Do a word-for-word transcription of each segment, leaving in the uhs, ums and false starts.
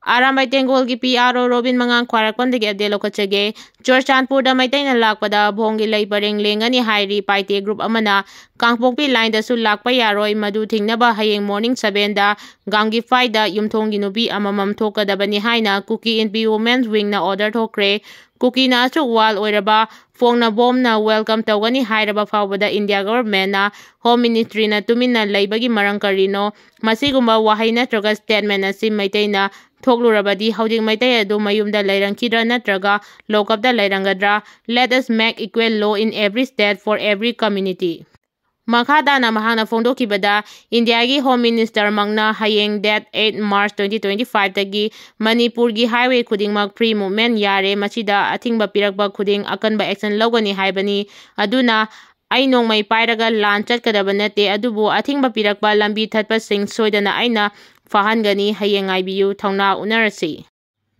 ꯑꯔꯥꯝꯕꯥꯏ ꯇꯦꯡꯒꯣꯜꯒꯤ P R O Robin ꯃꯉꯥꯡ ꯈ꯭ꯋꯥꯏꯔꯥꯛꯄꯝꯗꯒꯤ ꯑꯞꯗꯦꯠ ꯂꯧꯈꯠꯆꯒꯦ꯫ ꯆꯨꯔꯆꯥꯟꯄꯨꯔꯗ ꯃꯩꯇꯩꯅ ꯂꯥꯛꯄꯗ ꯚꯣꯡꯒꯤ ꯂꯩ ꯄꯔꯦꯡ ꯂꯦꯡꯒꯅꯤ ꯍꯥꯏꯔꯤ ꯄꯥꯏꯇꯦ ꯒ꯭ꯔꯨꯞ ꯑꯃꯅ꯫ ꯀꯥꯡꯄꯣꯛꯄꯤ ꯂꯥꯏꯟꯗꯁꯨ ꯂꯥꯛꯄ ꯌꯥꯔꯣꯏ, ꯃꯗꯨ ꯊꯤꯡꯅꯕ ꯍꯌꯦꯡ ꯃꯣꯔꯅꯤꯡ ꯁꯕꯦꯟꯗ ꯒꯥꯡꯒꯤꯐꯥꯏꯗ ꯌꯨꯝꯊꯣꯡꯒꯤ ꯅꯨꯄꯤ ꯑꯃꯃꯝ ꯊꯣꯛꯀꯗꯕꯅꯤ ꯍꯥꯏꯅ ꯀꯨꯀꯤ ꯏꯟꯄꯤ ꯋꯨꯃꯦꯟꯁ ꯋꯤꯡꯅ ꯑꯣꯔꯗꯔ ꯊꯣꯛꯈ꯭ꯔꯦ꯫ ꯀꯨꯀꯤꯅ ꯑꯁꯨꯛ ꯋꯥꯜ ꯑꯣꯏꯔꯕ ꯐꯣꯡꯅ ꯕꯣꯝꯅ ꯋꯦꯜꯀꯝ ꯇꯧꯒꯅꯤ ꯍꯥꯏꯔꯕ ꯐꯥꯎꯕꯗ ꯏꯟꯗꯤꯌꯥ ꯒꯚꯔꯟꯃꯦꯟꯅ ꯍꯣꯝ ꯃꯤꯅꯤꯁꯇ꯭ꯔꯤꯅ ꯇꯨꯃꯤꯟꯅ ꯂꯩꯕꯒꯤ ꯃꯔꯝ ꯀꯔꯤꯅꯣ? ꯃꯁꯤꯒꯨꯝꯕ ꯋꯥꯍꯩ ꯅꯠꯇ꯭ꯔꯒ ꯁ꯭ꯇꯦꯠꯃꯦꯟ ꯑꯁꯤ ꯃꯩꯇꯩꯅ ꯊꯣꯛꯂꯨꯔꯕꯗꯤ ꯍꯧꯖꯤꯛ ꯃꯩꯇꯩ ꯑꯗꯨ ꯃꯌꯨꯝꯗ ꯂꯩꯔꯝꯈꯤꯗ꯭ꯔꯥ ꯅꯠꯇ꯭ꯔꯒ ꯂꯣꯛꯑꯞꯇ ꯂꯩꯔꯝꯒꯗ꯭ꯔꯥ? Let us make equal law in every state for every community꯫ ꯃꯈꯥ ꯇꯥꯅ ꯃꯍꯥꯛꯅ ꯐꯣꯡꯗꯣꯛꯈꯤꯕꯗ, ꯏꯟꯗꯤꯌꯥꯒꯤ ꯍꯣꯝ ꯃꯤꯅꯤꯁꯇꯔꯃꯛꯅ ꯍꯌꯦꯡ date eight March twenty twenty ꯐꯥꯏꯚꯇꯒꯤ ꯃꯅꯤꯄꯨꯔꯒꯤ ꯍꯥꯏꯋꯦ ꯈꯨꯗꯤꯡꯃꯛ ꯐ꯭ꯔꯤ ꯃꯨꯚꯃꯦꯟ ꯌꯥꯔꯦ, ꯃꯁꯤꯗ ꯑꯊꯤꯡꯕ ꯄꯤꯔꯛꯄ ꯈꯨꯗꯤꯡ ꯑꯀꯟꯕ ꯑꯦꯛꯁꯟ ꯂꯧꯒꯅꯤ ꯍꯥꯏꯕꯅꯤ꯫ ꯑꯗꯨꯅ ꯑꯩ ꯅꯣꯡꯃꯩ ꯄꯥꯏꯔꯒ ꯂꯥꯟ ꯆꯠꯀꯗꯕ ꯅꯠꯇꯦ, ꯑꯗꯨꯕꯨ ꯑꯊꯤꯡꯕ ꯄꯤꯔꯛꯄ ꯂꯝꯕꯤ ꯊꯠꯄꯁꯤꯡ ꯁꯣꯏꯗꯅ ꯑꯩꯅ ꯐꯥꯍꯟꯒꯅꯤ꯫ ꯍꯌꯦꯡ ꯉꯥꯏꯕꯤꯌꯨ꯫ ꯊꯧꯅꯥ ꯎꯅꯔꯁꯤ꯫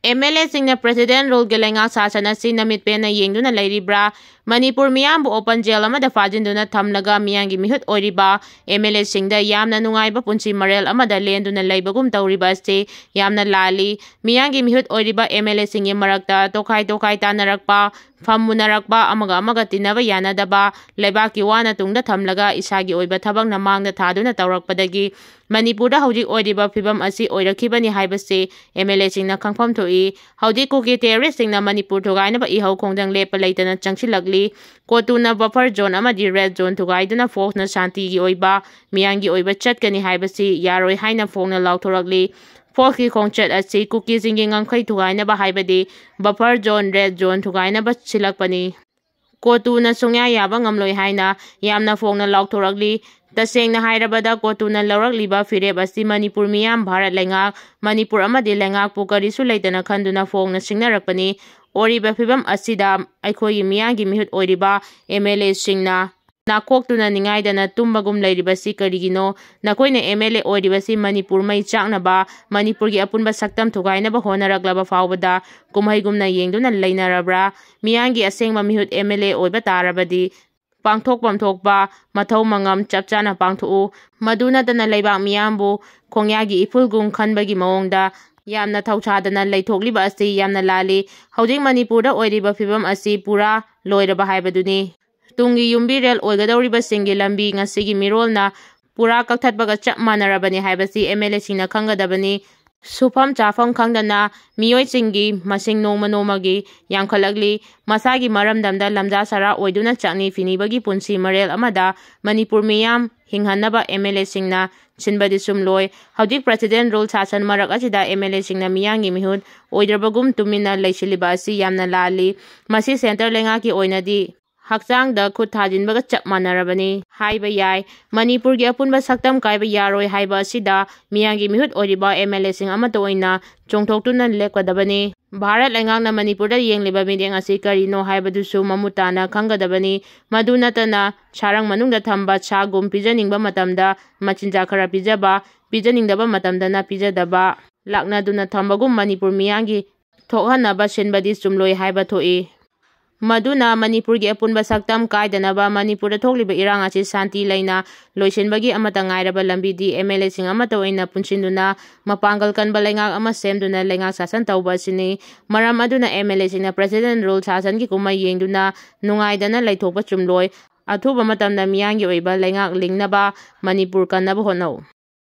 ꯑꯦꯝ ꯑꯦꯜ ꯑꯦꯁꯤꯡꯅ ꯄ꯭ꯔꯦꯁꯤꯗꯦꯟ ꯔꯨꯜꯒꯤ ꯂꯩꯉꯥꯛ ꯁꯥꯁꯟ ꯑꯁꯤ ꯅꯃꯤꯠ ꯄꯦꯟꯅ ꯌꯦꯡꯗꯨꯅ ꯂꯩꯔꯤꯕ꯭ꯔꯥ? ꯃꯅꯤꯄꯨꯔ ꯃꯤꯌꯥꯝꯕꯨ ꯑꯣꯄꯟ ꯖꯦꯜ ꯑꯃꯗ ꯐꯥꯖꯤꯟꯗꯨꯅ ꯊꯝꯂꯒ ꯃꯤꯌꯥꯝꯒꯤ ꯃꯤꯍꯨꯠ ꯑꯣꯏꯔꯤꯕ ꯑꯦꯝ ꯑꯦꯜ ꯑꯦꯁꯤꯡꯗ ꯌꯥꯝꯅ ꯅꯨꯡꯉꯥꯏꯕ ꯄꯨꯟꯁꯤ ꯃꯔꯦꯜ ꯑꯃꯗ ꯂꯦꯟꯗꯨꯅ ꯂꯩꯕꯒꯨꯝ ꯇꯧꯔꯤꯕ ꯑꯁꯤ ꯌꯥꯝꯅ ꯂꯥꯜꯂꯤ꯫ ꯃꯤꯌꯥꯝꯒꯤ ꯃꯤꯍꯨꯠ ꯑꯣꯏꯔꯤꯕ ꯑꯦꯝ ꯑꯦꯜ ꯑꯦꯁꯤꯡꯒꯤ ꯃꯔꯛꯇ ꯇꯣꯈꯥꯏ ꯇꯣꯈꯥꯏ ꯇꯥꯅꯔꯛꯄ, ꯐꯝꯃꯨꯅꯔꯛꯄ, ꯑꯃꯒ ꯑꯃꯒ ꯇꯤꯟꯅꯕ ꯌꯥꯅꯗꯕ, ꯂꯩꯕꯥꯛꯀꯤ ꯋꯥꯅ ꯇꯨꯡꯗ ꯊꯝꯂꯒ ꯏꯁꯥꯒꯤ ꯑꯣꯏꯕ ꯊꯕꯛꯅ ꯃꯥꯡꯗ ꯊꯥꯗꯨꯅ ꯇꯧꯔꯛꯄꯗꯒꯤ ꯃꯅꯤꯄꯨꯔꯗ ꯍꯧꯖꯤꯛ ꯑꯣꯏꯔꯤꯕ ꯐꯤꯕꯝ ꯑꯁꯤ ꯑꯣꯏꯔꯛꯈꯤꯕꯅꯤ ꯍꯥꯏꯕꯁꯤ ꯑꯦꯝ ꯑꯦꯜ ꯑꯦꯁꯤꯡꯅ ꯈꯪꯐꯝ ꯊꯣꯛꯏ꯫ ꯍꯧꯖꯤꯛ ꯀꯨꯀꯤ ꯇꯦꯔꯣꯔꯤꯁꯁꯤꯡꯅ ꯃꯅꯤꯄꯨꯔ ꯊꯨꯒꯥꯏꯅꯕ ꯏꯍꯧ ꯈꯣꯡꯖꯪ ꯂꯦꯞꯄ ꯂꯩꯇꯅ ꯆꯪꯁꯤꯜꯂꯛꯂꯤ꯫ ꯀꯣꯇꯨꯅ ꯕꯐꯔ ꯖꯣꯟ ꯑꯃꯗꯤ ꯔꯦꯗ ꯖꯣꯟ ꯊꯨꯒꯥꯏꯗꯨꯅ ꯐꯣꯔꯁꯅ ꯁꯥꯟꯇꯤꯒꯤ ꯑꯣꯏꯕ ꯃꯤꯌꯥꯝꯒꯤ ꯑꯣꯏꯕ ꯆꯠꯀꯅꯤ ꯍꯥꯏꯕꯁꯤ ꯌꯥꯔꯣꯏ ꯍꯥꯏꯅ ꯐꯣꯡꯅ ꯂꯥꯎꯊꯣꯔꯛꯂꯤ꯫ ꯐꯣꯔꯁꯀꯤ ꯈꯣꯡꯆꯠ ꯑꯁꯤ ꯀꯨꯀꯤꯁꯤꯡꯒꯤ ꯉꯝꯈꯩ ꯊꯨꯒꯥꯏꯅꯕ ꯍꯥꯏꯕꯗꯤ ꯕꯐꯔ ꯖꯣꯟ, ꯔꯦꯗ ꯖꯣꯟ ꯊꯨꯒꯥꯏꯅꯕ ꯁꯤꯜꯂꯛꯄꯅꯤ꯫ ꯀꯣꯇꯨꯅ ꯁꯨꯡꯌꯥ ꯌꯥꯕ ꯉꯝꯂꯣꯏ ꯍꯥꯏꯅ ꯌꯥꯝꯅ ꯐꯣꯡꯅ ꯂꯥꯎꯊꯣꯔꯛꯂꯤ꯫ ꯇꯁꯦꯡꯅ ꯍꯥꯏꯔꯕꯗ ꯀꯣꯇꯨꯅ ꯂꯧꯔꯛꯂꯤꯕ ꯐꯤꯔꯦꯞ ꯑꯁꯤ ꯃꯅꯤꯄꯨꯔ ꯃꯤꯌꯥꯝ, ꯚꯥꯔꯠ ꯂꯩꯉꯥꯛ, ꯃꯅꯤꯄꯨꯔ ꯑꯃꯗꯤ ꯂꯩꯉꯥꯛꯄꯨ ꯀꯔꯤꯁꯨ ꯂꯩꯇꯅ ꯈꯟꯗꯨꯅ ꯐꯣꯡꯅ ꯁꯤꯡꯅꯔꯛꯄꯅꯤ꯫ ꯑꯣꯏꯔꯤꯕ ꯐꯤꯕꯝ ꯑꯁꯤꯗ ꯑꯩꯈꯣꯏꯒꯤ ꯃꯤꯌꯥꯝꯒꯤ ꯃꯤꯍꯨꯠ ꯑꯣꯏꯔꯤꯕ ꯑꯦꯝ ꯑꯦꯜ ꯑꯦꯁꯤꯡꯅ ꯅꯥꯀꯣꯛꯇꯨꯅ ꯅꯤꯡꯉꯥꯏꯗꯅ ꯇꯨꯝꯕꯒꯨꯝ ꯂꯩꯔꯤꯕꯁꯤ ꯀꯔꯤꯒꯤꯅꯣ? ꯅꯈꯣꯏꯅ ꯑꯦꯝ ꯑꯦꯜ ꯑꯦ ꯑꯣꯏꯔꯤꯕꯁꯤ ꯃꯅꯤꯄꯨꯔ ꯃꯩ ꯆꯥꯛꯅꯕ, ꯃꯅꯤꯄꯨꯔꯒꯤ ꯑꯄꯨꯟꯕ ꯁꯛꯇꯝ ꯊꯨꯒꯥꯏꯅꯕ ꯍꯣꯠꯅꯔꯛꯂꯕ ꯐꯥꯎꯕꯗ ꯀꯨꯝꯍꯩꯒꯨꯝꯅ ꯌꯦꯡꯗꯨꯅ ꯂꯩꯅꯔꯕ꯭ꯔꯥ? ꯃꯤꯌꯥꯝꯒꯤ ꯑꯁꯦꯡꯕ ꯃꯤꯍꯨꯠ ꯑꯦꯝ ꯑꯦꯜ ꯑꯦ ꯑꯣꯏꯕ ꯇꯥꯔꯕꯗꯤ ꯄꯥꯡꯊꯣꯛꯐꯝ ꯊꯣꯛꯄ ꯃꯊꯧ ꯃꯉꯝ ꯆꯞ ꯆꯥꯅ ꯄꯥꯡꯊꯣꯛꯎ꯫ ꯃꯗꯨ ꯅꯠꯇꯅ ꯂꯩꯕꯥꯛ ꯃꯤꯌꯥꯝꯕꯨ ꯈꯣꯡꯌꯥꯒꯤ ꯏꯐꯨꯜꯒꯨꯝ ꯈꯟꯕꯒꯤ ꯃꯑꯣꯡꯗ ꯌꯥꯝꯅ ꯊꯧꯁꯥꯗꯅ ꯂꯩꯊꯣꯛꯂꯤꯕ ꯑꯁꯤ ꯌꯥꯝꯅ ꯂꯥꯜꯂꯤ꯫ ꯍꯧꯖꯤꯛ ꯃꯅꯤꯄꯨꯔꯗ ꯑꯣꯏꯔꯤꯕ ꯐꯤꯕꯝ ꯑꯁꯤ ꯄꯨꯔꯥ ꯂꯣꯏꯔꯕ ꯍꯥꯏꯕꯗꯨꯅꯤ꯫ ꯇꯨꯡꯒꯤ ꯌꯨꯝꯕꯤꯔꯦꯜ ꯑꯣꯏꯒꯗꯧꯔꯤꯕꯁꯤꯡꯒꯤ ꯂꯝꯕꯤ ꯉꯁꯤꯒꯤ ꯃꯤꯔꯣꯜꯅ ꯄꯨꯔꯥ ꯀꯛꯊꯠꯄꯒ ꯆꯞ ꯃꯥꯟꯅꯔꯕꯅꯤ ꯍꯥꯏꯕꯁꯤ ꯑꯦꯝ ꯑꯦꯜ ꯑꯦꯁꯤꯡꯅ ꯈꯪꯒꯗꯕꯅꯤ꯫ ꯁꯨꯐꯝ ꯆꯥꯐꯝ ꯈꯪꯗꯅ ꯃꯤꯑꯣꯏꯁꯤꯡꯒꯤ ꯃꯁꯤꯡ ꯅꯣꯡꯃ ꯅꯣꯡꯃꯒꯤ ꯌꯥꯝꯈꯠꯂꯛꯂꯤ꯫ ꯃꯁꯥꯒꯤ ꯃꯔꯝꯗꯝꯗ ꯂꯝꯖꯥ ꯁꯔꯥ ꯑꯣꯏꯗꯨꯅ ꯆꯥꯛꯅꯤ ꯐꯤꯅꯤꯕꯒꯤ ꯄꯨꯟꯁꯤ ꯃꯔꯦꯜ ꯑꯃꯗ ꯃꯅꯤꯄꯨꯔ ꯃꯤꯌꯥꯝ ꯍꯤꯡꯍꯟꯅꯕ ꯑꯦꯝ ꯑꯦꯜ ꯑꯦꯁꯤꯡꯅ ꯁꯤꯟꯕꯗꯤ ꯆꯨꯝꯂꯣꯏ꯫ ꯍꯧꯖꯤꯛ ꯄ꯭ꯔꯦꯁꯤꯗꯦꯟ ꯔꯨꯜ ꯁꯥꯁꯟ ꯃꯔꯛ ꯑꯁꯤꯗ ꯑꯦꯝ ꯑꯦꯜ ꯑꯦꯁꯤꯡꯅ ꯃꯤꯌꯥꯝꯒꯤ ꯃꯤꯍꯨꯠ ꯑꯣꯏꯗ꯭ꯔꯕꯒꯨꯝ ꯇꯨꯃꯤꯟꯅ ꯂꯩꯁꯤꯜꯂꯤꯕ ꯑꯁꯤ ꯌꯥꯝꯅ ꯂꯥꯜꯂꯤ꯫ ꯃꯁꯤ ꯁꯦꯟꯇꯔ ꯂꯩꯉꯥꯛꯀꯤ ꯑꯣꯏꯅꯗꯤ ꯍꯛꯆꯥꯡꯗ ꯈꯨꯠ ꯊꯥꯖꯤꯟꯕꯒ ꯆꯞ ꯃꯥꯟꯅꯔꯕꯅꯤ ꯍꯥꯏꯕ ꯌꯥꯏ꯫ ꯃꯅꯤꯄꯨꯔꯒꯤ ꯑꯄꯨꯟꯕ ꯁꯛꯇꯝ ꯀꯥꯏꯕ ꯌꯥꯔꯣꯏ ꯍꯥꯏꯕ ꯑꯁꯤꯗ ꯃꯤꯌꯥꯝꯒꯤ ꯃꯤꯍꯨꯠ ꯑꯣꯏꯔꯤꯕ ꯑꯦꯝ ꯑꯦꯜ ꯑꯦꯁꯤꯡ ꯑꯃꯠꯇ ꯑꯣꯏꯅ ꯆꯣꯡꯊꯣꯛꯇꯨꯅ ꯂꯦꯞꯀꯗꯕꯅꯤ꯫ ꯚꯥꯔꯠ ꯂꯩꯉꯥꯛꯅ ꯃꯅꯤꯄꯨꯔꯗ ꯌꯦꯡꯂꯤꯕ ꯃꯤꯠꯌꯦꯡ ꯑꯁꯤ ꯀꯔꯤꯅꯣ ꯍꯥꯏꯕꯗꯨꯁꯨ ꯃꯃꯨꯠ ꯇꯥꯅ ꯈꯪꯒꯗꯕꯅꯤ꯫ ꯃꯗꯨ ꯅꯠꯇꯅ ꯁꯥꯔꯪ ꯃꯅꯨꯡꯗ ꯊꯝꯕ ꯁꯥꯒꯨꯝ ꯄꯤꯖꯅꯤꯡꯕ ꯃꯇꯝꯗ ꯃꯆꯤꯟꯖꯥꯛ ꯈꯔ ꯄꯤꯖꯕ, ꯄꯤꯖꯅꯤꯡꯗꯕ ꯃꯇꯝꯗꯅ ꯄꯤꯖꯗꯕ, ꯂꯥꯛꯅꯗꯨꯅ ꯊꯝꯕꯒꯨꯝ ꯃꯅꯤꯄꯨꯔ ꯃꯤꯌꯥꯝꯒꯤ ꯊꯣꯛꯍꯟꯅꯕ ꯁꯤꯟꯕꯗꯤ ꯆꯨꯝꯂꯣꯏ ꯍꯥꯏꯕ ꯊꯣꯛꯏ꯫ ꯃꯗꯨꯅ ꯃꯅꯤꯄꯨꯔꯒꯤ ꯑꯄꯨꯟꯕ ꯁꯛꯇꯝ ꯀꯥꯏꯗꯅꯕ, ꯃꯅꯤꯄꯨꯔꯗ ꯊꯣꯛꯂꯤꯕ ꯏꯔꯥꯡ ꯑꯁꯤ ꯁꯥꯟꯇꯤ ꯂꯩꯅ ꯂꯣꯏꯁꯤꯟꯕꯒꯤ ꯑꯃꯠꯇ ꯉꯥꯏꯔꯕ ꯂꯝꯕꯤꯗꯤ ꯑꯦꯝ ꯑꯦꯜ ꯑꯦꯁꯤꯡ ꯑꯃꯠꯇ ꯑꯣꯏꯅ ꯄꯨꯟꯁꯤꯟꯗꯨꯅ ꯃꯄꯥꯡꯒꯜ ꯀꯟꯕ ꯂꯩꯉꯥꯛ ꯑꯃ ꯁꯦꯝꯗꯨꯅ ꯂꯩꯉꯥꯛ ꯁꯥꯁꯟ ꯇꯧꯕ ꯑꯁꯤꯅꯤ꯫ ꯃꯔꯝ ꯑꯗꯨꯅ ꯑꯦꯝ ꯑꯦꯜ ꯑꯦꯁꯤꯡꯅ ꯄ꯭ꯔꯦꯁꯤꯗꯦꯟ ꯔꯨꯜ ꯁꯥꯁꯟꯒꯤ ꯀꯨꯝꯍꯩ ꯌꯦꯡꯗꯨꯅ ꯅꯨꯡꯉꯥꯏꯗꯅ ꯂꯩꯊꯣꯛꯄ ꯆꯨꯝꯂꯣꯏ꯫ ꯑꯊꯨꯕ ꯃꯇꯝꯗ ꯃꯤꯌꯥꯝꯒꯤ ꯑꯣꯏꯕ ꯂꯩꯉꯥꯛ ꯂꯤꯡꯅꯕ ꯃꯅꯤꯄꯨꯔ ꯀꯟꯅꯕ ꯍꯣꯠꯅꯧ꯫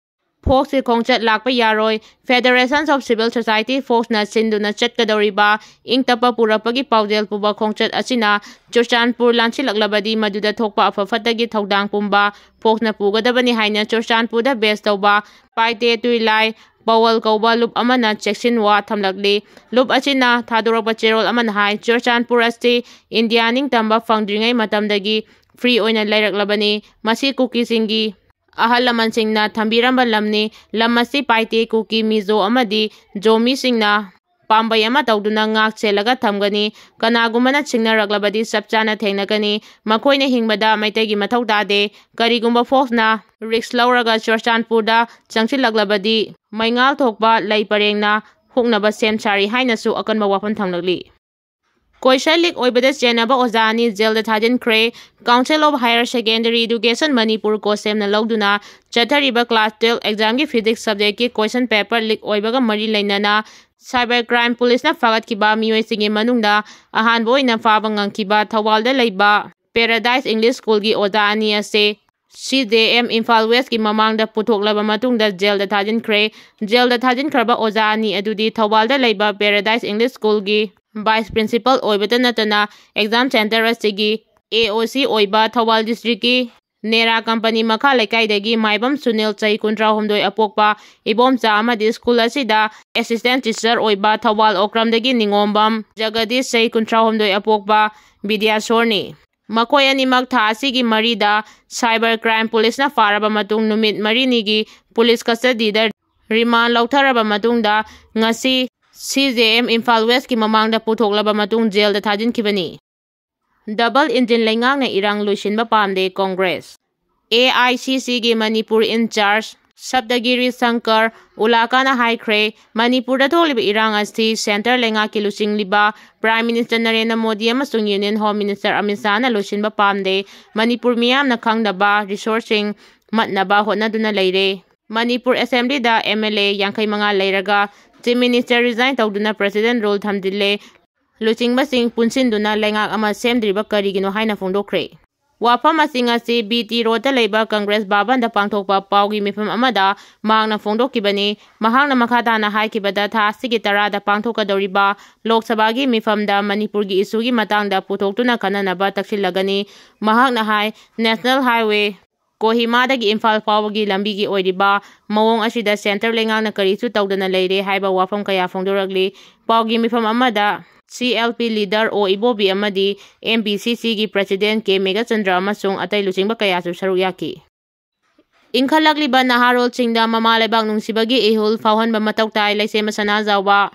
ꯐꯣꯛꯁꯀꯤ ꯈꯣꯡꯆꯠ ꯂꯥꯛꯄ ꯌꯥꯔꯣꯏ꯫ Federations of Civil Society, ꯐꯣꯛꯁꯅ ꯁꯤꯟꯗꯨꯅ ꯆꯠꯀꯗꯧꯔꯤꯕ ꯏꯪ ꯇꯞꯄ ꯄꯨꯔꯛꯄꯒꯤ ꯄꯥꯎꯖꯦꯜ ꯄꯨꯕ ꯈꯣꯡꯆꯠ ꯑꯁꯤꯅ ꯆꯨꯔꯆꯥꯟꯄꯨꯔ ꯂꯥꯟꯁꯤꯜꯂꯛꯂꯕꯗꯤ ꯃꯗꯨꯗ ꯊꯣꯛꯄ ꯑꯐ ꯐꯠꯇꯒꯤ ꯊꯧꯗꯥꯡ ꯄꯨꯝꯕ ꯐꯣꯛꯁꯅ ꯄꯨꯒꯗꯕꯅꯤ ꯍꯥꯏꯅ ꯆꯨꯔꯆꯥꯟꯄꯨꯔꯗ ꯕꯦꯁ ꯇꯧꯕ ꯄꯥꯏꯇꯦ ꯇꯨꯏꯂꯥꯏ ꯄꯋꯜ ꯀꯧꯕ ꯂꯨꯞ ꯑꯃꯅ ꯆꯦꯛꯁꯤꯟ ꯋꯥ ꯊꯝꯂꯛꯂꯤ꯫ ꯂꯨꯞ ꯑꯁꯤꯅ ꯊꯥꯗꯣꯔꯛꯄ ꯆꯦꯔꯣꯜ ꯑꯃꯅ ꯍꯥꯏ, ꯆꯨꯔꯆꯥꯟꯄꯨꯔ ꯑꯁꯤ ꯏꯟꯗꯤꯌꯥ ꯅꯤꯡꯇꯝꯕ ꯐꯪꯗ꯭ꯔꯤꯉꯩ ꯃꯇꯝꯗꯒꯤ ꯐ꯭ꯔꯤ ꯑꯣꯏꯅ ꯂꯩꯔꯛꯂꯕꯅꯤ꯫ ꯃꯁꯤ ꯀꯨꯀꯤꯁꯤꯡꯒꯤ ꯑꯍꯜ ꯂꯃꯟꯁꯤꯡꯅ ꯊꯝꯕꯤꯔꯝꯕ ꯂꯝꯅꯤ꯫ ꯂꯝ ꯑꯁꯤ ꯄꯥꯏꯇꯦ, ꯀꯨꯀꯤ, ꯃꯤꯖꯣ ꯑꯃꯗꯤ ꯖꯣꯃꯤꯁꯤꯡꯅ ꯄꯥꯝꯕꯩ ꯑꯃ ꯇꯧꯗꯨꯅ ꯉꯥꯛ ꯁꯦꯜꯂꯒ ꯊꯝꯒꯅꯤ꯫ ꯀꯅꯥꯒꯨꯝꯕꯅ ꯁꯤꯡꯅꯔꯛꯂꯕꯗꯤ ꯆꯞ ꯆꯥꯅ ꯊꯦꯡꯅꯒꯅꯤ꯫ ꯃꯈꯣꯏꯅ ꯍꯤꯡꯕꯗ ꯃꯩꯇꯩꯒꯤ ꯃꯊꯧ ꯇꯥꯗꯦ꯫ ꯀꯔꯤꯒꯨꯝꯕ ꯐꯣꯛꯁꯅ ꯔꯤꯛꯁ ꯂꯧꯔꯒ ꯆꯨꯔꯆꯥꯟꯄꯨꯔꯗ ꯆꯪꯁꯤꯜꯂꯛꯂꯕꯗꯤ ꯃꯩꯉꯥꯜ ꯊꯣꯛꯄ ꯂꯩ ꯄꯔꯦꯡꯅ ꯍꯨꯛꯅꯕ ꯁꯦꯝ ꯁꯥꯔꯤ ꯍꯥꯏꯅꯁꯨ ꯑꯀꯟꯕ ꯋꯥꯐꯝ ꯊꯝꯂꯛꯂꯤ꯫ Question leak ꯑꯣꯏꯕꯗ ꯆꯦꯟꯅꯕ ꯑꯣꯖꯥ ꯑꯅꯤ ꯖꯦꯜꯗ ꯊꯥꯖꯤꯟꯈ꯭ꯔꯦ꯫ Council of Higher Secondary Education Manipur, ꯀꯣꯁꯦꯝꯅ ꯂꯧꯗꯨꯅ ꯆꯠꯊꯔꯤꯕ class twelve examꯒꯤ physics subjectꯀꯤ question paper leak ꯑꯣꯏꯕꯒ ꯃꯔꯤ ꯂꯩꯅꯅ cyber crime policeꯅ ꯐꯥꯒꯠꯈꯤꯕ ꯃꯤꯑꯣꯏꯁꯤꯡꯒꯤ ꯃꯅꯨꯡꯗ ꯑꯍꯥꯟꯕ ꯑꯣꯏꯅ ꯐꯥꯕ ꯉꯝꯈꯤꯕ ꯊꯧꯕꯥꯜꯗ ꯂꯩꯕ Paradise English Schoolꯒꯤ ꯑꯣꯖꯥ ꯑꯅꯤ ꯑꯁꯤ C J M Imphal Westꯀꯤ ꯃꯃꯥꯡꯗ ꯄꯨꯊꯣꯛꯂꯕ ꯃꯇꯨꯡꯗ ꯖꯦꯜꯗ ꯊꯥꯖꯤꯟꯈ꯭ꯔꯦ꯫ ꯖꯦꯜꯗ ꯊꯥꯖꯤꯟꯈ꯭ꯔꯕ ꯑꯣꯖꯥ ꯑꯅꯤ ꯑꯗꯨꯗꯤ ꯊꯧꯕꯥꯜꯗ ꯂꯩꯕ Paradise English Schoolꯒꯤ vice principal ꯑꯣꯏꯕꯇ ꯅꯠꯇꯅ exam center ꯑꯁꯤꯒꯤ A O C ꯑꯣꯏꯕ ꯊꯧꯕꯥꯜ districtꯀꯤ ꯅꯦꯔꯥ company ꯃꯈꯥ ꯂꯩꯀꯥꯏꯗꯒꯤ ꯃꯥꯏꯕꯝ ꯁꯨꯅꯤꯜ, ꯆꯍꯤ ꯀꯨꯟꯊ꯭ꯔꯥ ꯍꯨꯝꯗꯣꯏ ꯑꯄꯣꯛꯄ ꯏꯕꯣꯝꯆꯥ, ꯑꯃꯗꯤ school ꯑꯁꯤꯗ assistant teacher ꯑꯣꯏꯕ ꯊꯧꯕꯥꯜ ꯑꯣꯀ꯭ꯔꯝꯗꯒꯤ ꯅꯤꯉꯣꯝꯕꯝ ꯖꯒꯗꯤꯁ, ꯆꯍꯤ ꯀꯨꯟꯊ꯭ꯔꯥ ꯍꯨꯝꯗꯣꯏ ꯑꯄꯣꯛꯄ ꯕꯤꯗ꯭ꯌꯥꯁꯣꯔꯅꯤ꯫ ꯃꯈꯣꯏ ꯑꯅꯤꯃꯛ ꯊꯥ ꯑꯁꯤꯒꯤ ꯃꯔꯤꯗ cyber crime policeꯅ ꯐꯥꯔꯕ ꯃꯇꯨꯡ ꯅꯨꯃꯤꯠ ꯃꯔꯤꯅꯤꯒꯤ police custodyꯗ remand ꯂꯧꯊꯔꯕ ꯃꯇꯨꯡꯗ ꯉꯁꯤ C J M Imphal Westꯀꯤ ꯃꯃꯥꯡꯗ ꯄꯨꯊꯣꯛꯂꯕ ꯃꯇꯨꯡ ꯖꯦꯜꯗ ꯊꯥꯖꯤꯟꯈꯤꯕꯅꯤ꯫ Double engine ꯂꯩꯉꯥꯛꯅ ꯏꯔꯥꯡ ꯂꯣꯏꯁꯤꯟꯕ ꯄꯥꯝꯗꯦ Congress. A I C Cꯒꯤ Manipur in charge ꯁꯞꯇꯒꯤꯔꯤ ꯁꯪꯀꯔ ꯎꯂꯥꯀꯥꯅ ꯍꯥꯏꯈ꯭ꯔꯦ, ꯃꯅꯤꯄꯨꯔꯗ ꯊꯣꯛꯂꯤꯕ ꯏꯔꯥꯡ ꯑꯁꯤ centre ꯂꯩꯉꯥꯛꯀꯤ ꯂꯨꯆꯤꯡꯂꯤꯕ Prime Minister ꯅꯔꯦꯟꯗ꯭ꯔ ꯃꯣꯗꯤ ꯑꯃꯁꯨꯡ Union Home Minister ꯑꯃꯤꯠ ꯁꯥꯍꯅ ꯂꯣꯏꯁꯤꯟꯕ ꯄꯥꯝꯗꯦ꯫ ꯃꯅꯤꯄꯨꯔ ꯃꯤꯌꯥꯝꯅ ꯈꯪꯗꯕ resourceꯁꯤꯡ ꯃꯠꯅꯕ ꯍꯣꯠꯅꯗꯨꯅ ꯂꯩꯔꯦ꯫ ꯃꯅꯤꯄꯨꯔ Assemblyꯗ M L A ꯌꯥꯡꯈꯩ ꯃꯉꯥ ꯂꯩꯔꯒ Chief Minister resign ꯇꯧꯗꯨꯅ President rule ꯊꯝꯖꯤꯜꯂꯦ꯫ ꯂꯨꯆꯤꯡꯕꯁꯤꯡ ꯄꯨꯟꯁꯤꯟꯗꯨꯅ ꯂꯩꯉꯥꯛ ꯑꯃ ꯁꯦꯝꯗ꯭ꯔꯤꯕ ꯀꯔꯤꯒꯤꯅꯣ ꯍꯥꯏꯅ ꯐꯣꯡꯗꯣꯛꯈ꯭ꯔꯦ꯫ ꯋꯥꯐꯝ ꯑꯁꯤꯡ ꯑꯁꯤ B T Roadꯇ ꯂꯩꯕ Congress ꯚꯕꯟꯗ ꯄꯥꯡꯊꯣꯛꯄ ꯄꯥꯎꯒꯤ ꯃꯤꯐꯝ ꯑꯃꯗ ꯃꯍꯥꯛꯅ ꯐꯣꯡꯗꯣꯛꯈꯤꯕꯅꯤ꯫ ꯃꯍꯥꯛꯅ ꯃꯈꯥ ꯇꯥꯅ ꯍꯥꯏꯈꯤꯕꯗ, ꯊꯥ ꯑꯁꯤꯒꯤ ꯇꯔꯥꯗ ꯄꯥꯡꯊꯣꯛꯀꯗꯧꯔꯤꯕ ꯂꯣꯛ ꯁꯚꯥꯒꯤ ꯃꯤꯐꯝꯗ ꯃꯅꯤꯄꯨꯔꯒꯤ issueꯒꯤ ꯃꯇꯥꯡꯗ ꯄꯨꯊꯣꯛꯇꯨꯅ ꯈꯟꯅꯅꯕ ꯇꯛꯁꯤꯜꯂꯒꯅꯤ꯫ ꯃꯍꯥꯛꯅ ꯍꯥꯏ, National Highway ꯀꯣꯍꯤꯃꯥꯗꯒꯤ ꯏꯝꯐꯥꯜ ꯐꯥꯎꯕꯒꯤ ꯂꯝꯕꯤꯒꯤ ꯑꯣꯏꯔꯤꯕ ꯃꯑꯣꯡ ꯑꯁꯤꯗ centre ꯂꯩꯉꯥꯛꯅ ꯀꯔꯤꯁꯨ ꯇꯧꯗꯅ ꯂꯩꯔꯦ ꯍꯥꯏꯕ ꯋꯥꯐꯝ ꯀꯌꯥ ꯐꯣꯡꯗꯣꯔꯛꯂꯤ꯫ ꯄꯥꯎꯒꯤ ꯃꯤꯐꯝ ꯑꯃꯗ C L P leader O ꯏꯕꯣꯕꯤ ꯑꯃꯗꯤ M P C Cꯒꯤ President K Meghachandra ꯑꯃꯁꯨꯡ ꯑꯇꯩ ꯂꯨꯆꯤꯡꯕ ꯀꯌꯥꯁꯨ ꯁꯔꯨꯛ ꯌꯥꯈꯤ꯫ ꯏꯟꯈꯠꯂꯛꯂꯤꯕ ꯅꯍꯥꯔꯣꯜꯁꯤꯡꯗ ꯃꯃꯥ ꯂꯩꯕꯥꯛ ꯅꯨꯡꯁꯤꯕꯒꯤ ꯏꯍꯨꯜ ꯐꯥꯎꯍꯟꯕ ꯃꯊꯧ ꯇꯥꯏ, ꯂꯩꯁꯦꯝꯕ ꯁꯅꯥꯖꯥꯎꯕ꯫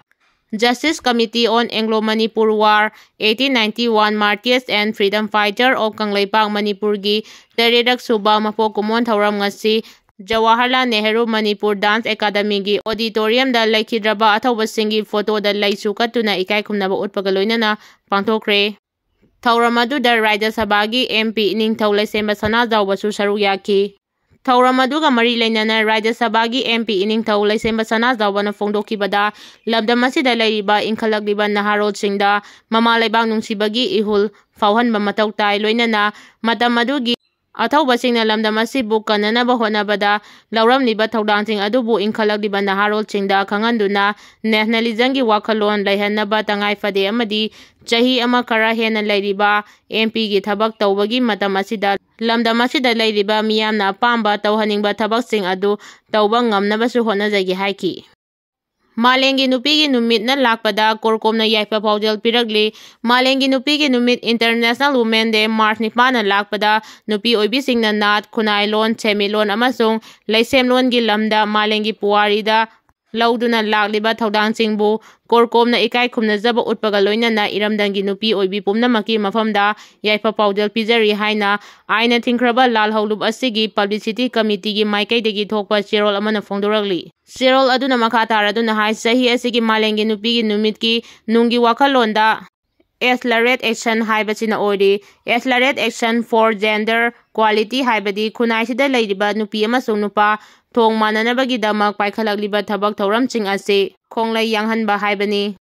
Justice Committee on Anglo-Manipur War, eighteen ninety-one Martyrs and Freedom Fighter of Kangleipak ꯃꯅꯤꯄꯨꯔꯒꯤ ꯇꯔꯦꯠꯔꯛ ꯁꯨꯕ ꯃꯄꯣꯛ ꯀꯨꯝꯑꯣꯟ ꯊꯧꯔꯝ ꯉꯁꯤ ꯖꯋꯥꯍꯔꯂꯥꯜ ꯅꯦꯍꯔꯨ ꯃꯅꯤꯄꯨꯔ ꯗꯥꯟꯁ ꯑꯦꯀꯥꯗꯃꯤꯒꯤ ꯑꯣꯗꯤꯇꯣꯔꯤꯌꯝꯗ ꯂꯩꯈꯤꯗ꯭ꯔꯕ ꯑꯊꯧꯕꯁꯤꯡꯒꯤ ꯐꯣꯇꯣꯗ ꯂꯩꯁꯨ ꯀꯠꯇꯨꯅ ꯏꯀꯥꯏ ꯈꯨꯝꯅꯕ ꯎꯠꯄꯒ ꯂꯣꯏꯅꯅ ꯄꯥꯡꯊꯣꯛꯈ꯭ꯔꯦ꯫ ꯊꯧꯔꯝ ꯑꯗꯨꯗ ꯔꯥꯖ꯭ꯌ ꯁꯚꯥꯒꯤ ꯑꯦꯝ ꯄꯤ ꯏꯅꯤꯡꯊꯧ ꯂꯩꯁꯦꯝꯕ ꯁꯅꯥꯖꯥꯎꯕꯁꯨ ꯁꯔꯨꯛ ꯌꯥꯈꯤ꯫ ꯊꯧꯔꯝ ꯑꯗꯨꯒ ꯃꯔꯤ ꯂꯩꯅꯅ ꯔꯥꯖ꯭ꯌ ꯁꯚꯥꯒꯤ ꯑꯦꯝ ꯄꯤ ꯏꯅꯤꯡꯊꯧ ꯂꯩꯁꯦꯝꯕ ꯁꯅꯥꯖꯥꯎꯕꯅ ꯐꯣꯡꯗꯣꯛꯈꯤꯕꯗ, ꯂꯝꯗꯝ ꯑꯁꯤꯗ ꯂꯩꯔꯤꯕ ꯏꯟꯈꯠꯂꯛꯂꯤꯕ ꯅꯍꯥꯔꯣꯜꯁꯤꯡꯗ ꯃꯃꯥ ꯂꯩꯕꯥꯛ ꯅꯨꯡꯁꯤꯕꯒꯤ ꯏꯍꯨꯜ ꯐꯥꯎꯍꯟꯕ ꯃꯊꯧ ꯇꯥꯏ, ꯂꯣꯏꯅꯅ ꯃꯇꯝ ꯑꯗꯨꯒꯤ ꯑꯊꯧꯕꯁꯤꯡꯅ ꯂꯝꯗꯝ ꯑꯁꯤꯕꯨ ꯀꯟꯅꯅꯕ ꯍꯣꯠꯅꯕꯗ ꯂꯧꯔꯝꯂꯤꯕ ꯊꯧꯗꯥꯡꯁꯤꯡ ꯑꯗꯨꯕꯨ ꯏꯟꯈꯠꯂꯛꯂꯤꯕ ꯅꯍꯥꯔꯣꯜꯁꯤꯡꯗ ꯈꯪꯍꯟꯗꯨꯅ ꯅꯦꯁꯅꯦꯂꯤꯖꯝꯒꯤ ꯋꯥꯈꯜꯂꯣꯟ ꯂꯩꯍꯟꯅꯕ ꯇꯉꯥꯏ ꯐꯗꯦ ꯑꯃꯗꯤ ꯆꯍꯤ ꯑꯃ ꯈꯔ ꯍꯦꯟꯅ ꯂꯩꯔꯤꯕ ꯑꯦꯝ ꯄꯤꯒꯤ ꯊꯕꯛ ꯇꯧꯕꯒꯤ ꯃꯇꯝ ꯑꯁꯤꯗ ꯂꯝꯗꯝ ꯑꯁꯤꯗ ꯂꯩꯔꯤꯕ ꯃꯤꯌꯥꯝꯅ ꯑꯄꯥꯝꯕ ꯇꯧꯍꯟꯅꯤꯡꯕ ꯊꯕꯛꯁꯤꯡ ꯑꯗꯨ ꯇꯧꯕ ꯉꯝꯅꯕꯁꯨ ꯍꯣꯠꯅꯖꯒꯦ ꯍꯥꯏꯈꯤ꯫ ꯃꯥꯂꯦꯝꯒꯤ ꯅꯨꯄꯤꯒꯤ ꯅꯨꯃꯤꯠꯅ ꯂꯥꯛꯄꯗ ꯀꯣꯔꯀꯣꯝꯅ ꯌꯥꯏꯐ ꯄꯥꯎꯖꯦꯜ ꯄꯤꯔꯛꯂꯤ꯫ ꯃꯥꯂꯦꯝꯒꯤ ꯅꯨꯄꯤꯒꯤ ꯅꯨꯃꯤꯠ, International Women Day, ꯃꯥꯔꯆ ꯅꯤꯄꯥꯟꯅ ꯂꯥꯛꯄꯗ ꯅꯨꯄꯤ ꯑꯣꯏꯕꯤꯁꯤꯡꯅ ꯅꯥꯠ, ꯈꯨꯟꯅꯥꯏꯂꯣꯟ, ꯁꯦꯟꯃꯤꯠꯂꯣꯟ ꯑꯃꯁꯨꯡ ꯂꯩꯁꯦꯝꯂꯣꯟꯒꯤ ꯂꯝꯗ ꯃꯥꯂꯦꯝꯒꯤ ꯄꯨꯋꯥꯔꯤꯗ ꯂꯧꯗꯨꯅ ꯂꯥꯛꯂꯤꯕ ꯊꯧꯗꯥꯡꯁꯤꯡꯕꯨ ꯀꯣꯔꯀꯣꯝꯅ ꯏꯀꯥꯏ ꯈꯨꯝꯅꯖꯕ ꯎꯠꯄꯒ ꯂꯣꯏꯅꯅ ꯏꯔꯝꯗꯝꯒꯤ ꯅꯨꯄꯤ ꯑꯣꯏꯕꯤ ꯄꯨꯝꯅꯃꯛꯀꯤ ꯃꯐꯝꯗ ꯌꯥꯏꯐ ꯄꯥꯎꯖꯦꯜ ꯄꯤꯖꯔꯤ ꯍꯥꯏꯅ ꯑꯥꯏꯟꯅ ꯊꯤꯡꯈ꯭ꯔꯕ ꯂꯥꯜꯍꯧꯂꯨꯞ ꯑꯁꯤꯒꯤ ꯄꯕ꯭ꯂꯤꯁꯤꯇꯤ ꯀꯃꯤꯇꯤꯒꯤ ꯃꯥꯏꯀꯩꯗꯒꯤ ꯊꯣꯛꯄ ꯆꯦꯔꯣꯜ ꯑꯃꯅ ꯐꯣꯡꯗꯣꯔꯛꯂꯤ꯫ ꯆꯦꯔꯣꯜ ꯑꯗꯨꯅ ꯃꯈꯥ ꯇꯥꯔꯗꯨꯅ ꯍꯥꯏ, ꯆꯍꯤ ꯑꯁꯤꯒꯤ ꯃꯥꯂꯦꯝꯒꯤ ꯅꯨꯄꯤꯒꯤ ꯅꯨꯃꯤꯠꯀꯤ ꯅꯨꯡꯒꯤ ꯋꯥꯈꯜꯂꯣꯟꯗ Accelerate Action ꯍꯥꯏꯕꯁꯤꯅ ꯑꯣꯏꯔꯤ꯫ Accelerate Action for Gender Equality ꯍꯥꯏꯕꯗꯤ ꯈꯨꯟꯅꯥꯏꯁꯤꯗ ꯂꯩꯔꯤꯕ ꯅꯨꯄꯤ ꯑꯃꯁꯨꯡ ꯅꯨꯄꯥ ꯊꯣꯡ ꯃꯥꯟꯅꯅꯕꯒꯤꯗꯃꯛ ꯄꯥꯏꯈꯠꯂꯛꯂꯤꯕ ꯊꯕꯛ ꯊꯧꯔꯝꯁꯤꯡ ꯑꯁꯤ ꯈꯣꯡꯂꯩ ꯌꯥꯡꯍꯟꯕ ꯍꯥꯏꯕꯅꯤ꯫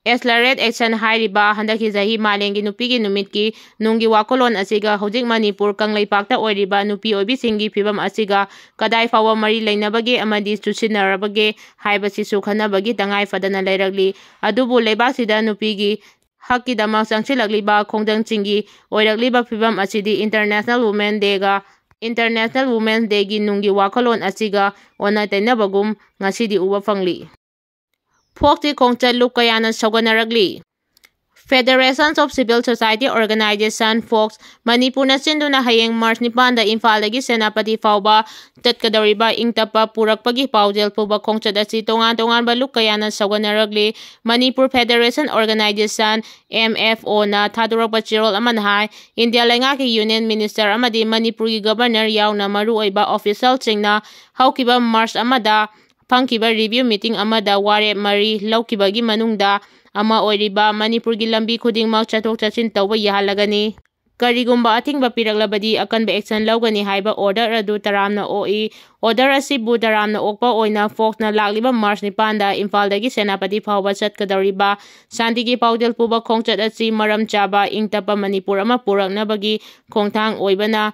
Accelerate Action ꯍꯥꯏꯔꯤꯕ ꯍꯟꯗꯛꯀꯤ ꯆꯍꯤ ꯃꯥꯂꯦꯝꯒꯤ ꯅꯨꯄꯤꯒꯤ ꯅꯨꯃꯤꯠꯀꯤ ꯅꯨꯡꯒꯤ ꯋꯥꯈꯜꯂꯣꯟ ꯑꯁꯤꯒ ꯍꯧꯖꯤꯛ ꯃꯅꯤꯄꯨꯔ ꯀꯪꯂꯩꯄꯥꯛꯇ ꯑꯣꯏꯔꯤꯕ ꯅꯨꯄꯤ ꯑꯣꯏꯕꯤꯁꯤꯡꯒꯤ ꯐꯤꯕꯝ ꯑꯁꯤꯒ ꯀꯗꯥꯏ ꯐꯥꯎꯕ ꯃꯔꯤ ꯂꯩꯅꯕꯒꯦ ꯑꯃꯗꯤ ꯆꯨꯁꯤꯟꯅꯔꯕꯒꯦ ꯍꯥꯏꯕꯁꯤꯁꯨ ꯈꯟꯅꯕꯒꯤ ꯇꯉꯥꯏ ꯐꯗꯅ ꯂꯩꯔꯛꯂꯤ꯫ ꯑꯗꯨꯕꯨ ꯂꯩꯕꯥꯛꯁꯤꯗ ꯅꯨꯄꯤꯒꯤ ꯍꯛꯀꯤꯗꯃꯛ ꯆꯪꯁꯤꯜꯂꯛꯂꯤꯕ ꯈꯣꯡꯖꯪꯁꯤꯡꯒꯤ ꯑꯣꯏꯔꯛꯂꯤꯕ ꯐꯤꯕꯝ ꯑꯁꯤꯗꯤ International Women Dayꯒ International Women's Dayꯒꯤ ꯅꯨꯡꯒꯤ ꯋꯥꯈꯜꯂꯣꯟ ꯑꯁꯤꯒ ꯑꯣꯟꯅ ꯇꯩꯅꯕꯒꯨꯝ ꯉꯁꯤꯗꯤ ꯎꯕ ꯐꯪꯂꯤ꯫ ꯐꯣꯛꯁꯀꯤ ꯈꯣꯡꯆꯠ ꯂꯨꯞ ꯀꯌꯥꯅ ꯁꯧꯒꯠꯅꯔꯛꯂꯤ꯫ Federations of Civil Society Organization, fox, ꯃꯅꯤꯄꯨꯔꯅ ꯁꯤꯟꯗꯨꯅ ꯍꯌꯦꯡ ꯃꯥꯔꯆ ꯅꯤꯄꯥꯟꯗ ꯏꯝꯐꯥꯜꯗꯒꯤ ꯁꯦꯅꯥꯄꯇꯤ ꯐꯥꯎꯕ ꯆꯠꯀꯗꯧꯔꯤꯕ ꯏꯪ ꯇꯞꯄ ꯄꯨꯔꯛꯄꯒꯤ ꯄꯥꯎꯖꯦꯜ ꯄꯨꯕ ꯈꯣꯡꯆꯠ ꯑꯁꯤ ꯇꯣꯉꯥꯟ ꯇꯣꯉꯥꯟꯕ ꯂꯨꯞ ꯀꯌꯥꯅ ꯁꯧꯒꯠꯅꯔꯛꯂꯤ꯫ Manipur federation organization, M F ꯑꯣꯅ ꯊꯥꯗꯣꯔꯛꯄ ꯆꯦꯔꯣꯜ ꯑꯃꯅ ꯍꯥꯏ, ꯏꯟꯗꯤꯌꯥ ꯂꯩꯉꯥꯛꯀꯤ ꯌꯨꯅꯤꯌꯟ ꯃꯤꯅꯤꯁꯇꯔ ꯑꯃꯗꯤ ꯃꯅꯤꯄꯨꯔꯒꯤ ꯒꯕꯔꯅꯔ ꯌꯥꯎꯅ ꯃꯔꯨꯑꯣꯏꯕ ꯑꯣꯐꯤꯁꯤꯌꯦꯜꯁꯤꯡꯅ ꯍꯧꯈꯤꯕ ꯃꯥꯔꯆ ꯑꯃꯗ ꯐꯝꯈꯤꯕ ꯔꯤꯚꯤꯌꯨ ꯃꯤꯇꯤꯡ ꯑꯃꯗ ꯋꯥꯔꯦꯞ ꯃꯔꯤ ꯂꯧꯈꯤꯕꯒꯤ ꯃꯅꯨꯡꯗ ꯑꯃ ꯑꯣꯏꯔꯤꯕ ꯃꯅꯤꯄꯨꯔꯒꯤ ꯂꯝꯕꯤ ꯈꯨꯗꯤꯡꯃꯛ ꯆꯠꯊꯣꯛ ꯆꯠꯁꯤꯟ ꯇꯧꯕ ꯌꯥꯍꯜꯂꯒꯅꯤ꯫ ꯀꯔꯤꯒꯨꯝꯕ ꯑꯊꯤꯡꯕ ꯄꯤꯔꯛꯂꯕꯗꯤ ꯑꯀꯟꯕ ꯑꯦꯛꯁꯟ ꯂꯧꯒꯅꯤ ꯍꯥꯏꯕ ꯑꯣꯔꯗꯔ ꯑꯗꯨ ꯇꯔꯥꯝꯅ ꯑꯣꯛꯏ꯫ ꯑꯣꯔꯗꯔ ꯑꯁꯤꯕꯨ ꯇꯔꯥꯝꯅ ꯑꯣꯛꯄ ꯑꯣꯏꯅ ꯐꯣꯛꯁꯅ ꯂꯥꯛꯂꯤꯕ ꯃꯥꯔꯆ ꯅꯤꯄꯥꯟꯗ ꯏꯝꯐꯥꯜꯗꯒꯤ ꯁꯦꯅꯥꯄꯇꯤ ꯐꯥꯎꯕ ꯆꯠꯀꯗꯧꯔꯤꯕ ꯁꯥꯟꯇꯤꯒꯤ ꯄꯥꯎꯖꯦꯜ ꯄꯨꯕ ꯈꯣꯡꯆꯠ ꯑꯁꯤ ꯃꯔꯝ ꯆꯥꯕ ꯏꯪ ꯇꯞꯄ ꯃꯅꯤꯄꯨꯔ ꯑꯃ ꯄꯨꯔꯛꯅꯕꯒꯤ ꯈꯣꯡꯊꯥꯡ ꯑꯣꯏꯕꯅ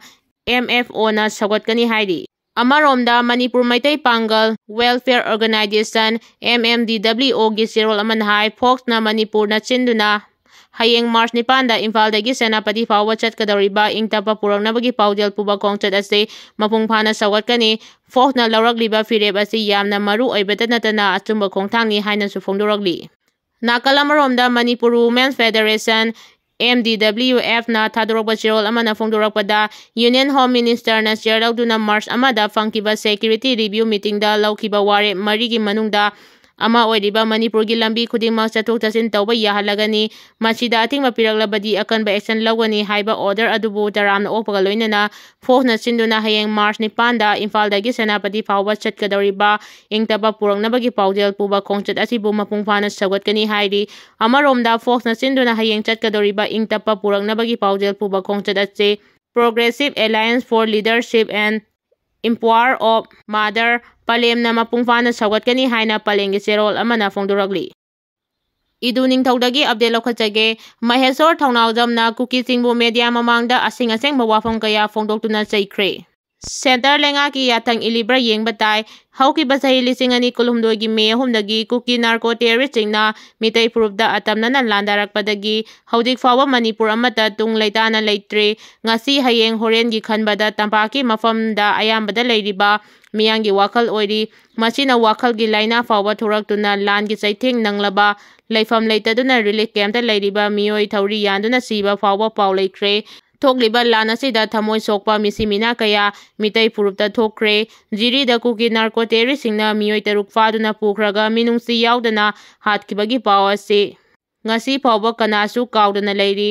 ꯑꯦꯝ ꯑꯦꯐ ꯑꯣꯅ ꯁꯧꯒꯠꯀꯅꯤ ꯍꯥꯏꯔꯤ꯫ ꯑꯃꯔꯣꯝꯗ Manipur Meitei Pangal welfare organisation, M M D W ꯑꯣꯒꯤ ꯆꯦꯔꯣꯜ ꯑꯃꯅ ꯍꯥꯏ, ꯐꯣꯛꯁꯅ ꯃꯅꯤꯄꯨꯔꯅ ꯁꯤꯟꯗꯨꯅ ꯍꯌꯦꯡ ꯃꯥꯔꯆ ꯅꯤꯄꯥꯟꯗ ꯏꯝꯐꯥꯜꯗꯒꯤ ꯁꯦꯅꯥꯄꯇꯤ ꯐꯥꯎꯕ ꯆꯠꯀꯗꯧꯔꯤꯕ ꯏꯪ ꯇꯞꯄ ꯄꯨꯔꯛꯅꯕꯒꯤ ꯄꯥꯎꯖꯦꯜ ꯄꯨꯕ ꯈꯣꯡꯆꯠ ꯑꯁꯤ ꯃꯄꯨꯡ ꯐꯥꯅ ꯁꯧꯒꯠꯀꯅꯤ꯫ ꯐꯣꯛꯁꯅ ꯂꯧꯔꯛꯂꯤꯕ ꯐꯤꯔꯦꯞ ꯑꯁꯤ ꯌꯥꯝꯅ ꯃꯔꯨ ꯑꯣꯏꯕꯇ ꯅꯠꯇꯅ ꯑꯆꯨꯝꯕ ꯈꯣꯡꯊꯥꯡꯅꯤ ꯍꯥꯏꯅꯁꯨ ꯐꯣꯡꯗꯣꯔꯛꯂꯤ꯫ ꯅꯥꯀꯜ ꯑꯃꯔꯣꯝꯗ Manipur women's federation, M D W ꯑꯦꯐꯅ ꯊꯥꯗꯣꯔꯛꯄ ꯆꯦꯔꯣꯜ ꯑꯃꯅ ꯐꯣꯡꯗꯣꯔꯛꯄꯗ, ꯌꯨꯅꯤꯌꯟ ꯍꯣꯝ ꯃꯤꯅꯤꯁꯇꯔꯅ ꯆꯤꯌꯔ ꯂꯧꯗꯨꯅ ꯃꯥꯔꯆ ꯑꯃꯗ ꯐꯪꯈꯤꯕ ꯁꯦꯀ꯭ꯌꯨꯔꯤꯇꯤ ꯔꯤꯚꯤꯌꯨ ꯃꯤꯇꯤꯡꯗ ꯂꯧꯈꯤꯕ ꯋꯥꯔꯦꯞ ꯃꯔꯤꯒꯤ ꯃꯅꯨꯡꯗ ꯑꯃ ꯑꯣꯏꯔꯤꯕ ꯃꯅꯤꯄꯨꯔꯒꯤ ꯂꯝꯕꯤ ꯈꯨꯗꯤꯡꯃꯛ ꯆꯠꯊꯣꯛ ꯆꯠꯁꯤꯟ ꯇꯧꯕ ꯌꯥꯍꯜꯂꯒꯅꯤ꯫ ꯃꯁꯤꯗ ꯑꯊꯤꯡꯕ ꯄꯤꯔꯛꯂꯕꯗꯤ ꯑꯀꯟꯕ ꯑꯦꯛꯁꯟ ꯂꯧꯒꯅꯤ ꯍꯥꯏꯕ ꯑꯣꯔꯗꯔ ꯑꯗꯨꯕꯨ ꯇꯔꯥꯝꯅ ꯑꯣꯛꯄꯒ ꯂꯣꯏꯅꯅ ꯐꯣꯛꯁꯅ ꯁꯤꯟꯗꯨꯅ ꯍꯌꯦꯡ ꯃꯥꯔꯆ ꯅꯤꯄꯥꯟꯗ ꯏꯝꯐꯥꯜꯗꯒꯤ ꯁꯦꯅꯥꯄꯇꯤ ꯐꯥꯎꯕ ꯆꯠꯀꯗꯧꯔꯤꯕ ꯏꯪ ꯇꯞꯄ ꯄꯨꯔꯛꯅꯕꯒꯤ ꯄꯥꯎꯖꯦꯜ ꯄꯨꯕ ꯈꯣꯡꯆꯠ ꯑꯁꯤꯕꯨ ꯃꯄꯨꯡ ꯐꯥꯅ ꯁꯧꯒꯠꯀꯅꯤ ꯍꯥꯏꯔꯤ꯫ ꯑꯃꯔꯣꯝꯗ ꯐꯣꯛꯁꯅ ꯁꯤꯟꯗꯨꯅ ꯍꯌꯦꯡ ꯆꯠꯀꯗꯧꯔꯤꯕ ꯏꯪ ꯇꯞꯄ ꯄꯨꯔꯛꯅꯕꯒꯤ ꯄꯥꯎꯖꯦꯜ ꯄꯨꯕ ꯈꯣꯡꯆꯠ ꯑꯁꯤ Progressive Alliance for Leadership and Empower of Mother, ꯄꯂꯦꯝꯅ ꯃꯄꯨꯡ ꯐꯥꯅ ꯁꯧꯒꯠꯀꯅꯤ ꯍꯥꯏꯅ ꯄꯂꯦꯝꯒꯤ ꯆꯦꯔꯣꯜ ꯑꯃꯅ ꯐꯣꯡꯗꯣꯔꯛꯂꯤ꯫ ꯏꯗꯨ ꯅꯤꯡꯊꯧꯗꯒꯤ ꯑꯞꯗꯦꯠ ꯂꯧꯈꯠꯆꯒꯦ꯫ ꯃꯍꯦꯁꯣꯔ ꯊꯧꯅꯥꯎꯖꯝꯅ ꯀꯨꯀꯤꯁꯤꯡꯕꯨ ꯃꯦꯗꯤꯌꯥ ꯃꯃꯥꯡꯗ ꯑꯁꯦꯡ ꯑꯁꯦꯡꯕ ꯋꯥꯐꯝ ꯀꯌꯥ ꯐꯣꯡꯗꯣꯛꯇꯨꯅ ꯆꯩꯈ꯭ꯔꯦ꯫ ꯁꯦꯟꯇꯔ ꯂꯩꯉꯥꯛꯀꯤ ꯌꯥꯊꯪ ꯏꯜꯂꯤꯕ꯭ꯔꯥ ꯌꯦꯡꯕ ꯇꯥꯏ꯫ ꯍꯧꯈꯤꯕ ꯆꯍꯤ ꯂꯤꯁꯤꯡ ꯑꯅꯤ ꯀꯨꯟꯍꯨꯝꯗꯣꯏꯒꯤ ꯃꯦ ꯑꯍꯨꯝꯗꯒꯤ ꯀꯨꯀꯤ ꯅꯥꯔꯀꯣ ꯇꯦꯔꯣꯔꯤꯁꯁꯤꯡꯅ ꯃꯤꯇꯩ ꯐꯨꯔꯨꯞꯇ ꯑꯇꯝꯅꯅ ꯂꯥꯟꯗꯥꯔꯛꯄꯗꯒꯤ ꯍꯧꯖꯤꯛ ꯐꯥꯎꯕ ꯃꯅꯤꯄꯨꯔ ꯑꯃꯠꯇ ꯇꯨꯡ ꯂꯩꯇꯥꯅ ꯂꯩꯇ꯭ꯔꯤ꯫ ꯉꯁꯤ ꯍꯌꯦꯡ ꯍꯣꯔꯦꯟꯒꯤ ꯈꯟꯕꯗ ꯇꯝꯄꯥꯛꯀꯤ ꯃꯐꯝꯗ ꯑꯌꯥꯝꯕꯗ ꯂꯩꯔꯤꯕ ꯃꯤꯌꯥꯝꯒꯤ ꯋꯥꯈꯜ ꯑꯣꯏꯔꯤ꯫ ꯃꯁꯤꯅ ꯋꯥꯈꯜꯒꯤ ꯂꯥꯏꯅꯥ ꯐꯥꯎꯕ ꯊꯣꯔꯛꯇꯨꯅ ꯂꯥꯟꯒꯤ ꯆꯩꯊꯦꯡ ꯅꯪꯂꯕ ꯂꯩꯐꯝ ꯂꯩꯇꯗꯨꯅ relief camp ꯇ ꯂꯩꯔꯤꯕ ꯃꯤꯑꯣꯏ ꯊꯧꯔꯤ ꯌꯥꯟꯗꯨꯅ ꯁꯤꯕ ꯐꯥꯎꯕ ꯄꯥꯎ ꯂꯩꯈ꯭ꯔꯦ꯫ ꯊꯣꯛꯂꯤꯕ ꯂꯥꯟ ꯑꯁꯤꯗ ꯊꯃꯣꯏ ꯁꯣꯛꯄ ꯃꯤꯁꯤ ꯃꯤꯅꯥ ꯀꯌꯥ ꯃꯤꯇꯩ ꯐꯨꯔꯨꯞꯇ ꯊꯣꯛꯈ꯭ꯔꯦ꯫ ꯖꯤꯔꯤꯗ ꯀꯨꯀꯤ narco terrorist ꯁꯤꯡꯅ ꯃꯤꯑꯣꯏ ꯇꯔꯨꯛ ꯐꯥꯗꯨꯅ ꯄꯨꯈ꯭ꯔꯒ ꯃꯤꯅꯨꯡꯁꯤ ꯌꯥꯎꯗꯅ ꯍꯥꯠꯈꯤꯕꯒꯤ ꯄꯥꯎ ꯑꯁꯤ ꯉꯁꯤ ꯐꯥꯎꯕ ꯀꯅꯥꯁꯨ ꯀꯥꯎꯗꯅ ꯂꯩꯔꯤ꯫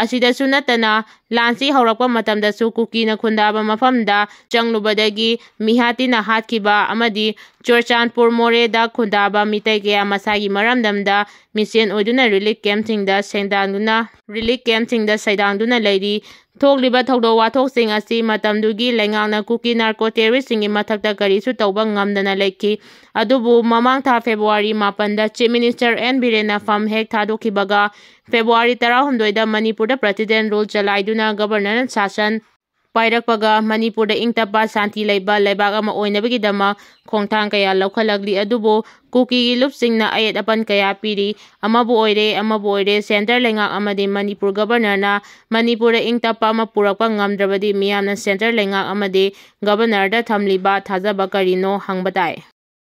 ꯑꯁꯤꯗꯁꯨ ꯅꯠꯇꯅ ꯂꯥꯟꯁꯤ ꯍꯧꯔꯛꯄ ꯃꯇꯝꯗꯁꯨ ꯀꯨꯀꯤꯅ ꯈꯨꯟꯗꯥꯕ ꯃꯐꯝꯗ ꯆꯪꯂꯨꯕꯗꯒꯤ ꯃꯤꯍꯥꯇꯤꯅ ꯍꯥꯠꯈꯤꯕ ꯑꯃꯗꯤ ꯆꯨꯔꯆꯥꯟꯄꯨꯔ ꯃꯣꯔꯦꯗ ꯈꯨꯟꯗꯥꯕ ꯃꯤꯇꯩ ꯀꯌꯥ ꯃꯁꯥꯒꯤ ꯃꯔꯝꯗꯝꯗ ꯃꯤꯁꯦꯟ ꯑꯣꯏꯗꯨꯅ relief camp ꯁꯤꯡꯗ ꯁꯦꯡꯗꯥꯡꯗꯨꯅ, relief camp ꯁꯤꯡꯗ ꯁꯩꯗꯥꯡꯗꯨꯅ ꯂꯩꯔꯤ꯫ ꯊꯣꯛꯂꯤꯕ ꯊꯧꯗꯣꯛ ꯋꯥꯊꯣꯛꯁꯤꯡ ꯑꯁꯤ ꯃꯇꯝꯗꯨꯒꯤ ꯂꯩꯉꯥꯛꯅ ꯀꯨꯀꯤ narco terrorist ꯁꯤꯡꯒꯤ ꯃꯊꯛꯇ ꯀꯔꯤꯁꯨ ꯇꯧꯕ ꯉꯝꯗꯅ ꯂꯩꯈꯤ꯫ ꯑꯗꯨꯕꯨ ꯃꯃꯥꯡ ꯊꯥ February ꯃꯥꯄꯟꯗ Chief Minister N ꯕꯤꯔꯦꯟꯅ ꯐꯝ ꯍꯦꯛ ꯊꯥꯗꯣꯛꯈꯤꯕꯒ February ꯇꯔꯥꯍꯨꯝꯗꯣꯏꯗ ꯃꯅꯤꯄꯨꯔꯗ President rule ꯆꯂꯥꯏꯗꯨꯅ Governor ꯅ ꯁꯥꯁꯟ ꯄꯥꯏꯔꯛꯄꯒ ꯃꯅꯤꯄꯨꯔꯗ ꯏꯪ ꯇꯞꯄ ꯁꯥꯟꯇꯤ ꯂꯩꯕ ꯂꯩꯕꯥꯛ ꯑꯃ ꯑꯣꯏꯅꯕꯒꯤꯗꯃꯛ ꯈꯣꯡꯊꯥꯡ ꯀꯌꯥ ꯂꯧꯈꯠꯂꯛꯂꯤ꯫ ꯑꯗꯨꯕꯨ ꯀꯨꯀꯤꯒꯤ ꯂꯨꯞꯁꯤꯡꯅ ꯑꯌꯦꯠ ꯑꯄꯟ ꯀꯌꯥ ꯄꯤꯔꯤ꯫ ꯑꯃꯕꯨ ꯑꯣꯏꯔꯦ, ꯑꯃꯕꯨ ꯑꯣꯏꯔꯦ, centre ꯂꯩꯉꯥꯛ ꯑꯃꯗꯤ ꯃꯅꯤꯄꯨꯔ Governor ꯅ ꯃꯅꯤꯄꯨꯔꯗ ꯏꯪ ꯇꯞꯄ ꯑꯃ ꯄꯨꯔꯛꯄ ꯉꯝꯗ꯭ꯔꯕꯗꯤ ꯃꯤꯌꯥꯝꯅ centre ꯂꯩꯉꯥꯛ ꯑꯃꯗꯤ Governor ꯗ ꯊꯝꯂꯤꯕ ꯊꯥꯖꯕ ꯀꯔꯤꯅꯣ ꯍꯪꯕ ꯇꯥꯏ꯫